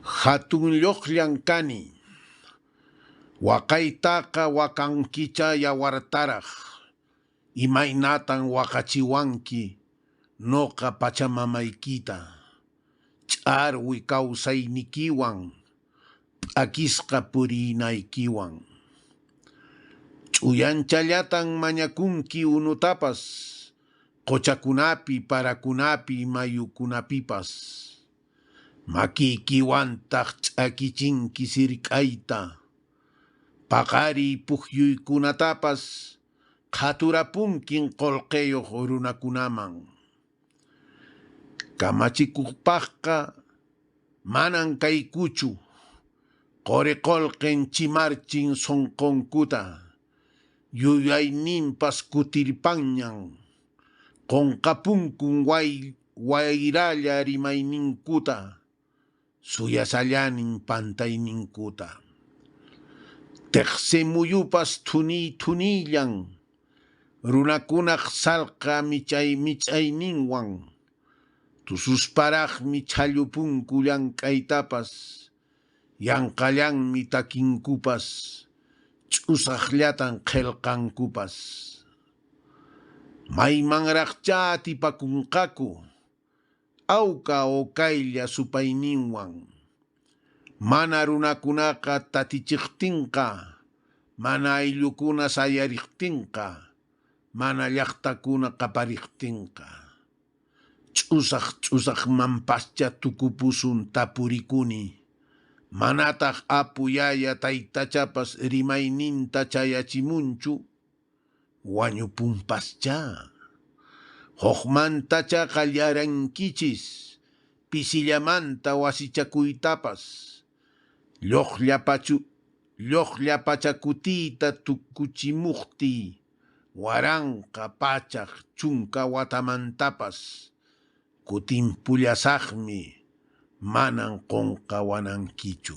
Hatun lluqllan kani. Waqaytaqa waqankichá yawartaraq. Imaynatan waqachiwanki nuqa pachamamaykita, ch'arwi kawsaynikiwan, p'akisqa puriynaykiwan. Ch'uyanchallatan mañakunki unutapas, quchakunapi, parakunapi, mayukunapipas. Makiykiwantaq ch'akichinki sirk'ayta, paqariy pukyukunatapas qhaturapunkin qullqiyuq runakunaman. Kamachikuqpaqqa manan kaykuchu, quri qullqin chimarchin sunqunkuta, yuyayninpas kutirpanñan, qunqapunkun wayralla rimayninkuta, suyashallanin pantayninkuta. Tiqsi muyupas thuniy thuniyllan, runakunaq salqa mich'ayninwan, tususparaqmi chhallupunku llank'aytapas, yanqallanmi takinkupas, ch'usaqllatan qillqankupas. Maymanraqchá atipakunqaku, awqa awqaylla supayninwan. Mana runakunaqa tatichiqtinqa, mana ayllukuna sayariqtinqa, mana llaqtakuna qapariqtinqa. Ch'usaq ch'usaqmanpaschá tukupusun tapurikuni, manataq apu yaya taytachapas rimayninta chayachimunchu, wañupunpaschá. Hukmantachá qallarinkichis pisillamanta wasichakuytapas, lluqlla pachakutiyta tukuchimuqtiy 1110 watamantapas kutimpullasaqmi, manan qunqawankichu.